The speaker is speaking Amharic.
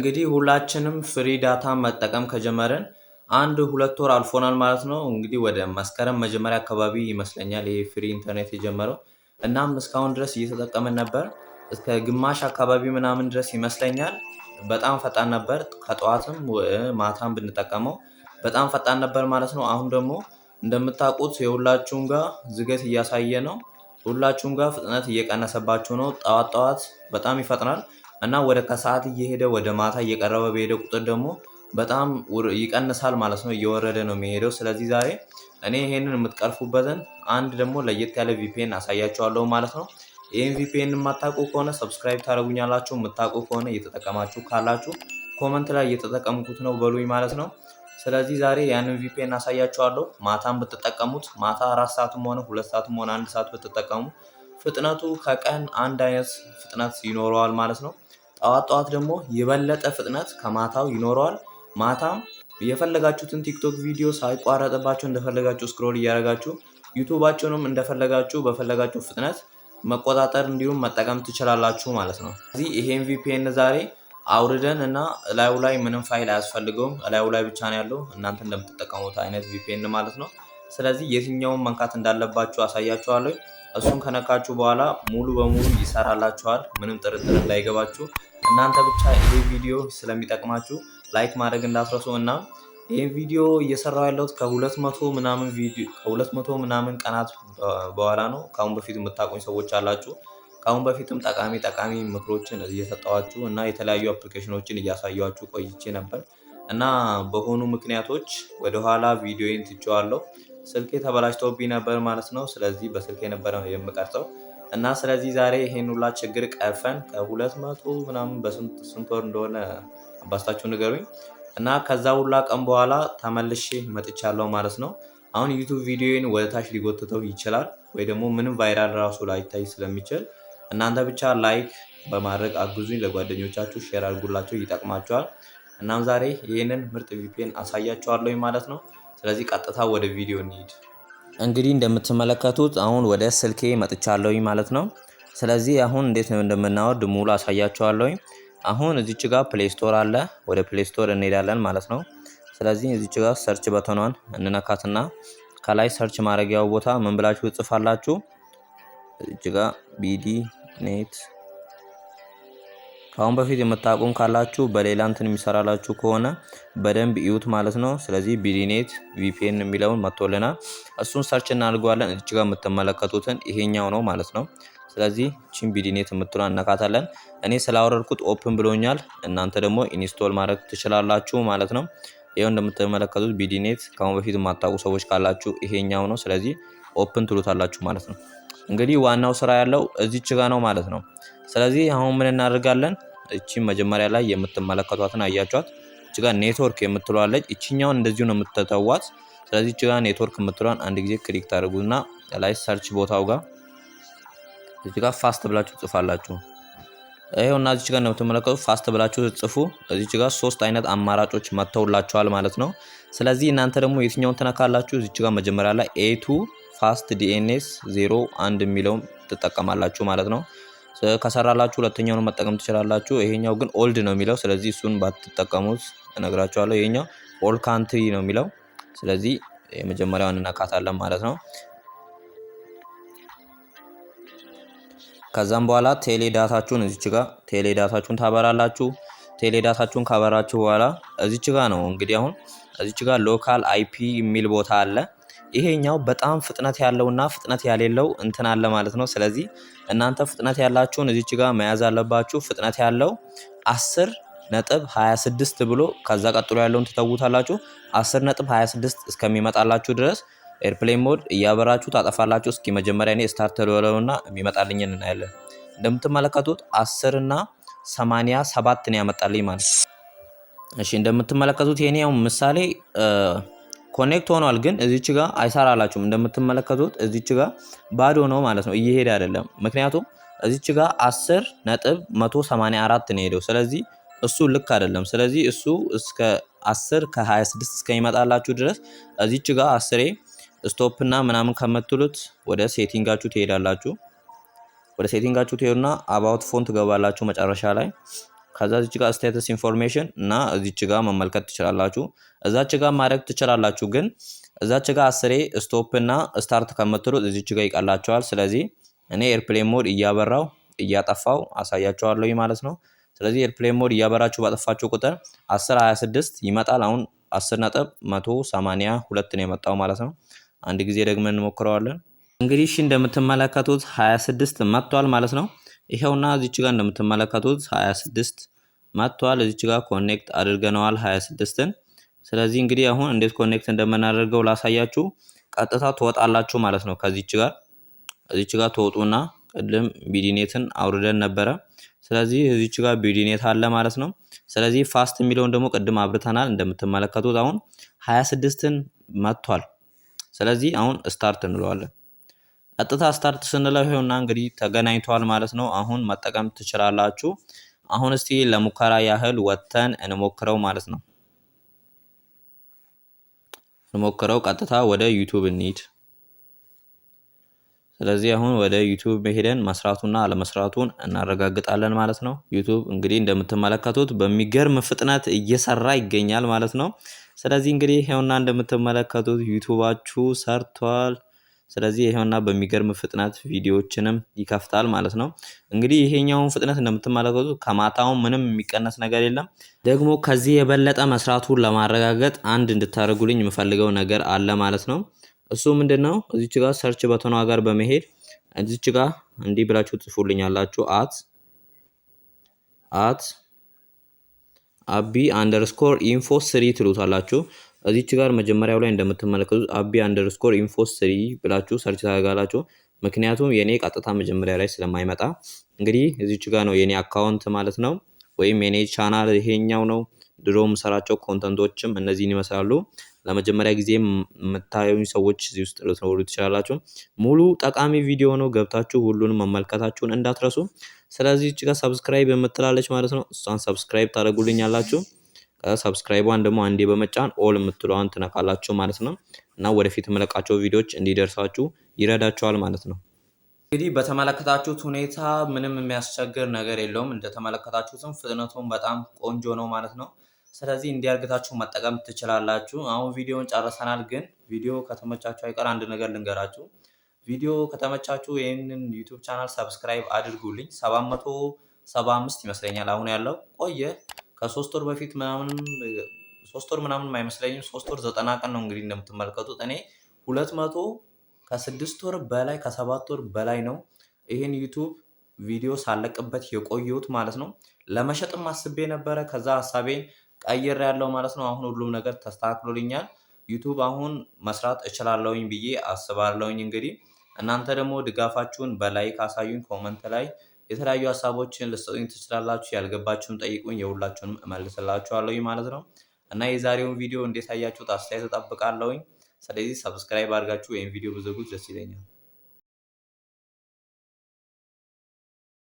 እንግዲህ ሁላችንም free data መጠቀም ከጀመርን አንድ 2 ወር አልፎናል ማለት ነው። እንግዲህ ወደ መስከረም መጀመሪያ አካባቢ ይመስለኛል ይሄ free internet የጀመረው። እናም እስካሁን ድረስ እየተጠቀምን ነበር። እስከ ግማሽ አካባቢ ምናምን ድረስ ይመስለኛል። በጣም ፈጣን ነበር። ከጠዋትም ማታም ብንጠቀመው በጣም ፈጣን ነበር ማለት ነው። አሁን ደግሞ እንደምታውቁት የሁላችሁም ጋር ዝገት እያሳየ ነው። ሁላችሁም ጋር ፍጥነት እየቀነሰባችሁ ነው። ጠዋት ጠዋት በጣም ይፈጥናል እና ወደ ከሰዓት እየሄደ ወደ ማታ እየቀረበ በሄደ ቁጥር ደግሞ በጣም ይቀንሳል ማለት ነው። እየወረደ ነው የሚሄደው። ስለዚህ ዛሬ እኔ ይሄንን የምትቀርፉበትን አንድ ደግሞ ለየት ያለ VPN አሳያችኋለሁ ማለት ነው። ይህን VPN የማታውቁ ከሆነ subscribe ታደርጉኛላችሁ። የምታውቁ ከሆነ እየተጠቀማችሁ ካላችሁ comment ላይ እየተጠቀምኩት ነው በሉኝ ማለት ነው። ስለዚህ ዛሬ ያንን VPN አሳያችኋለሁ። ማታም ብትጠቀሙት ማታ 4 ሰዓትም ሆነ 2 ሰዓትም ሆነ 1 ሰዓት ብትጠቀሙ ፍጥነቱ ከቀን አንድ አይነት ፍጥነት ይኖረዋል ማለት ነው። ጠዋት ጠዋት ደግሞ የበለጠ ፍጥነት ከማታው ይኖረዋል። ማታም የፈለጋችሁትን ቲክቶክ ቪዲዮ ሳይቋረጥባችሁ እንደፈለጋችሁ scroll እያደረጋችሁ ዩቱባችሁንም እንደፈለጋችሁ በፈለጋችሁ ፍጥነት መቆጣጠር እንዲሁም መጠቀም ትችላላችሁ ማለት ነው። ስለዚህ ይሄን VPN ዛሬ አውርደን እና እላዩ ላይ ምንም ፋይል አያስፈልገውም። እላዩ ላይ ብቻ ነው ያለው እናንተ እንደምትጠቀሙት አይነት VPN ማለት ነው። ስለዚህ የትኛውን መንካት እንዳለባችሁ አሳያችኋለሁ። እሱን ከነካችሁ በኋላ ሙሉ በሙሉ ይሰራላችኋል። ምንም ጥርጥር እንዳይገባችሁ። እናንተ ብቻ ይሄ ቪዲዮ ስለሚጠቅማችሁ like ማድረግ እንዳትረሱ። እና ይህን ቪዲዮ እየሰራሁ ያለሁት ከ200 ምናምን ቪዲዮ ከ200 ምናምን ቀናት በኋላ ነው። ከአሁን በፊት የምታውቁኝ ሰዎች አላችሁ። ከአሁን በፊትም ጠቃሚ ጠቃሚ ምክሮችን እየሰጠኋችሁ እና የተለያዩ application ኖችን እያሳየኋችሁ ቆይቼ ነበር እና በሆኑ ምክንያቶች ወደኋላ ቪዲዮዬን ትቼዋለሁ። ስልኬ ተበላሽቶብኝ ነበር ማለት ነው። ስለዚህ በስልኬ ነበረ የምቀርጸው እና ስለዚህ ዛሬ ይሄን ሁላ ችግር ቀርፈን ከ200 ምናምን በስንት ስንት ወር እንደሆነ አባዝታችሁ ንገሩኝ። እና ከዛ ሁላ ቀን በኋላ ተመልሼ መጥቻለሁ ማለት ነው። አሁን ዩቱብ ቪዲዮን ወደ ታች ሊጎትተው ይችላል ወይ ደግሞ ምንም viral ራሱ ላይታይ ስለሚችል እናንተ ብቻ like በማድረግ አግዙኝ። ለጓደኞቻችሁ share አድርጉላቸው፣ ይጠቅማቸዋል። እናም ዛሬ ይህንን ምርጥ VPN አሳያችኋለሁ ማለት ነው። ስለዚህ ቀጥታ ወደ ቪዲዮ እንሂድ። እንግዲህ እንደምትመለከቱት አሁን ወደ ስልኬ መጥቻለሁኝ ማለት ነው። ስለዚህ አሁን እንዴት ነው እንደምናወርድ ሙሉ አሳያችኋለሁኝ። አሁን እዚች ጋር Play Store አለ። ወደ Play Store እንሄዳለን ማለት ነው። ስለዚህ እዚች ጋር search button ኗን እንነካትና ከላይ search ማድረጊያው ቦታ ምን ብላችሁ ትጽፋላችሁ? እዚች ጋር ቢዲ ኔት። ከአሁን በፊት የምታውቁም ካላችሁ በሌላ እንትን የሚሰራላችሁ ከሆነ በደንብ እዩት ማለት ነው። ስለዚህ ቢዲኔት VPN የሚለውን መጥቶልናል። እሱን search እናድርገዋለን። እዚች ጋር የምትመለከቱትን ይሄኛው ነው ማለት ነው። ስለዚህ ቺን ቢዲኔት የምትለዋን እነካታለን። እኔ ስላወረድኩት open ብሎኛል። እናንተ ደግሞ install ማድረግ ትችላላችሁ ማለት ነው። ይኸው እንደምትመለከቱት ቢዲኔት ከአሁን በፊት የማታውቁ ሰዎች ካላችሁ ይሄኛው ነው። ስለዚህ open ትሉታላችሁ ማለት ነው። እንግዲህ ዋናው ስራ ያለው እዚች ጋ ነው ማለት ነው። ስለዚህ አሁን ምን እናደርጋለን? እቺ መጀመሪያ ላይ የምትመለከቷትን አያችኋት? እቺ ጋር ኔትወርክ የምትለዋለች። እቺኛውን እንደዚሁ ነው የምትተዋት። ስለዚህ እቺ ጋር ኔትወርክ የምትለዋን አንድ ጊዜ click ታደርጉና ላይ search ቦታው ጋር እዚህ ጋር fast ብላችሁ ጽፋላችሁ። ይሄው እና እዚች ጋር እንደምትመለከቱት fast ብላችሁ ጽፉ። እዚች ጋር ሶስት አይነት አማራጮች መጥተውላችኋል ማለት ነው። ስለዚህ እናንተ ደግሞ የትኛውን ትነካላችሁ? እዚች ጋር መጀመሪያ ላይ A2 fast DNS 01 የሚለውን ትጠቀማላችሁ ማለት ነው። ከሰራላችሁ ሁለተኛውን መጠቀም ትችላላችሁ። ይሄኛው ግን old ነው የሚለው፣ ስለዚህ እሱን ባትጠቀሙት እነግራችኋለሁ። ይሄኛው all country ነው የሚለው፣ ስለዚህ የመጀመሪያውን እነካታለን ማለት ነው። ከዛም በኋላ ቴሌ data ችሁን እዚች ጋር ቴሌ data ችሁን ታበራላችሁ። ቴሌ data ችሁን ካበራችሁ በኋላ እዚች ጋር ነው እንግዲህ አሁን እዚች ጋር local IP የሚል ቦታ አለ። ይሄኛው በጣም ፍጥነት ያለውና ፍጥነት ያሌለው እንትን አለ ማለት ነው። ስለዚህ እናንተ ፍጥነት ያላችሁን እዚች ጋር መያዝ አለባችሁ። ፍጥነት ያለው 10.26 ብሎ ከዛ ቀጥሎ ያለውን ትተውታላችሁ። 10.26 እስከሚመጣላችሁ ድረስ airplane mode እያበራችሁ ታጠፋላችሁ። እስኪ መጀመሪያ እኔ start ልበለውና የሚመጣልኝን እናያለን። እንደምትመለከቱት 10 እና 87 ነው ያመጣልኝ ማለት ነው። እሺ እንደምትመለከቱት የኔ ያው ምሳሌ connect ሆኗል፣ ግን እዚች ጋር አይሰራላችሁም። እንደምትመለከቱት እዚች ጋር ባዶ ነው ማለት ነው፣ እየሄደ አይደለም። ምክንያቱም እዚች ጋር 10.184 ነው የሄደው። ስለዚህ እሱ ልክ አይደለም። ስለዚህ እሱ እስከ 10 ከ26 እስከሚመጣላችሁ ድረስ እዚች ጋር አስሬ stop እና ምናምን ከምትሉት ወደ setting ኣችሁ ትሄዳላችሁ። ወደ setting ኣችሁ ትሄዱና about phone ትገባላችሁ መጨረሻ ላይ። ከዛ እዚች ጋር status information እና እዚች ጋር መመልከት ትችላላችሁ። እዛች ጋር ማድረግ ትችላላችሁ፣ ግን እዛች ጋር አስሬ stop እና start ከምትሉት እዚች ጋር ይቀላችኋል። ስለዚህ እኔ airplane mode እያበራው እያጠፋው አሳያችኋለሁ ማለት ነው። ስለዚህ airplane mode እያበራችሁ ባጠፋችሁ ቁጥር 10 26 ይመጣል። አሁን 10.182 ነው የመጣው ማለት ነው። አንድ ጊዜ ደግመን እንሞክረዋለን። እንግዲህ እሺ እንደምትመለከቱት 26 መጥቷል ማለት ነው። ይኸውና እዚች ጋር እንደምትመለከቱት 26 መጥቷል። እዚች ጋር connect አድርገነዋል 26ን። ስለዚህ እንግዲህ አሁን እንዴት connect እንደምናደርገው ላሳያችሁ። ቀጥታ ትወጣላችሁ ማለት ነው። ከዚች ጋር እዚች ጋር ትወጡና ቅድም ቢዲኔትን አውርደን ነበረ። ስለዚህ እዚች ጋር ቢዲኔት አለ ማለት ነው። ስለዚህ fast የሚለውን ደግሞ ቅድም አብርተናል። እንደምትመለከቱት አሁን 26ን መጥቷል። ስለዚህ አሁን start እንለዋለን። ቀጥታ start ስንለው ይኸውና እንግዲህ ተገናኝቷል ማለት ነው። አሁን መጠቀም ትችላላችሁ። አሁን እስቲ ለሙከራ ያህል ወጥተን እንሞክረው ማለት ነው። እንሞክረው፣ ቀጥታ ወደ YouTube እንሂድ። ስለዚህ አሁን ወደ YouTube ሄደን መስራቱና አለመስራቱን እናረጋግጣለን ማለት ነው። YouTube እንግዲህ እንደምትመለከቱት በሚገርም ፍጥነት እየሰራ ይገኛል ማለት ነው። ስለዚህ እንግዲህ ይኸውና እንደምትመለከቱት YouTube ኣችሁ ሰርቷል። ስለዚህ ይሄውና በሚገርም ፍጥነት ቪዲዮዎችንም ይከፍታል ማለት ነው። እንግዲህ ይሄኛውን ፍጥነት እንደምትመለከቱት ከማታው ምንም የሚቀነስ ነገር የለም። ደግሞ ከዚህ የበለጠ መስራቱን ለማረጋገጥ አንድ እንድታደርጉልኝ የምፈልገው ነገር አለ ማለት ነው። እሱ ምንድነው? እዚች ጋር search button ኗ ጋር በመሄድ እዚች ጋር እንዲህ ብላችሁ ጽፉልኛላችሁ፣ at አቢ_info3 ትሉታላችሁ። እዚች ጋር መጀመሪያው ላይ እንደምትመለከቱት አቢ_info3 ብላችሁ search ታደርጋላችሁ። ምክንያቱም የኔ ቀጥታ መጀመሪያ ላይ ስለማይመጣ እንግዲህ እዚች ጋር ነው የኔ account ማለት ነው፣ ወይም የኔ ቻናል ይሄኛው ነው። ድሮ የምሰራቸው content ኦችም እነዚህን ይመስላሉ። ለመጀመሪያ ጊዜ የምታዩኝ ሰዎች እዚህ ውስጥ ልትኖሩ ትችላላችሁ። ሙሉ ጠቃሚ ቪዲዮ ነው። ገብታችሁ ሁሉንም መመልከታችሁን እንዳትረሱ። ስለዚህ እዚህ ጋር subscribe የምትላለች ማለት ነው። እሷን subscribe ታደርጉልኛላችሁ። ከዛ subscribe ቧን ደግሞ አንዴ በመጫን all የምትለዋን ትነካላችሁ ማለት ነው። እና ወደፊት የምለቃቸው ቪዲዮዎች እንዲደርሳችሁ ይረዳችኋል ማለት ነው። እንግዲህ በተመለከታችሁት ሁኔታ ምንም የሚያስቸግር ነገር የለውም። እንደተመለከታችሁትም ፍጥነቱን በጣም ቆንጆ ነው ማለት ነው። ስለዚህ እንዲያርግታችሁ መጠቀም ትችላላችሁ። አሁን ቪዲዮውን ጨርሰናል። ግን ቪዲዮ ከተመቻችሁ አይቀር አንድ ነገር ልንገራችሁ። ቪዲዮ ከተመቻችሁ ይህንን YouTube channel subscribe አድርጉልኝ። 775 ይመስለኛል አሁን ያለው፣ ቆየ ከ3 ወር በፊት ምናምንም፣ 3 ወር ምናምንም አይመስለኝም። 3 ወር 90 ቀን ነው። እንግዲህ እንደምትመለከቱት እኔ 200 ከ6 ወር በላይ፣ ከ7 ወር በላይ ነው ይህን YouTube ቪዲዮ ሳለቅበት የቆየሁት ማለት ነው። ለመሸጥም አስቤ ነበረ። ከዛ ሀሳቤን ቀይሬያለሁ ማለት ነው። አሁን ሁሉም ነገር ተስተካክሎልኛል። YouTube አሁን መስራት እችላለሁኝ ብዬ አስባለሁኝ። እንግዲህ እናንተ ደግሞ ድጋፋችሁን በ like አሳዩኝ። Comment ላይ የተለያዩ ሀሳቦችን ልትሰጡኝ ትችላላችሁ። ያልገባችሁን ጠይቁኝ፣ የሁላችሁንም እመልስላችኋለሁኝ ማለት ነው። እና የዛሬውን ቪዲዮ እንዴት አያችሁት? አስተያየት እጠብቃለሁኝ። ስለዚህ subscribe አድርጋችሁ ይህን ቪዲዮ ብዘጉት ደስ ይለኛል።